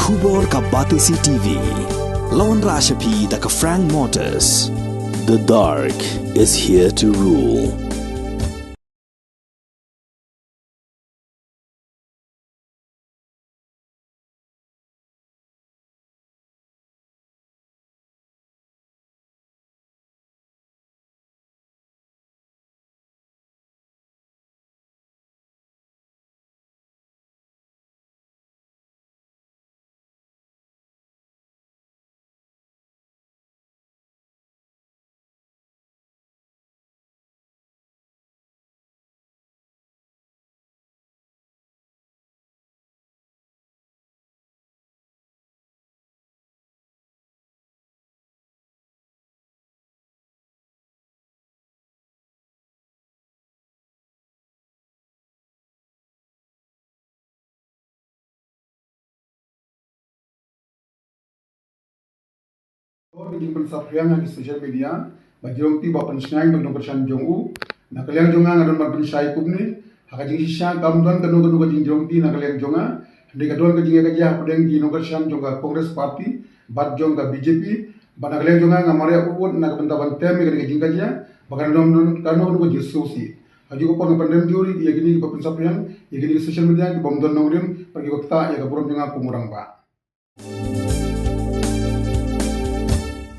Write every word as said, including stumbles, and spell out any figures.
Khubor ka Batesi T V. La wanrah sha phi da ka Frank Motors. The dark is here to rule. Ka jingpynsaphriang ha ki social media ba jong ki ba pynshai ba ki nongkyrshan jong u. Na ka liang jong nga nga don ban pynshai kumne. Ha ka jingshisha kam don kano kano ka jingjrong ki na ka liang jong nga. Hynrei ka don ka jingïakajia hapdeng ki nongkyrshan jong ka Congress Party bad jong ka B J P. Ba na ka liang jong nga nga mareh ut na ka bynta ban tem ïa ka jingkajia ba kan don kano kano ka jingsngewsih. Ha kajuh ka por nga pynrem jur ïa kine ki ba pynsaphriang ïa kine ki social media ki bym don nongrim bad ki ba ktah ïa ka burom jong nga kum u rangbah.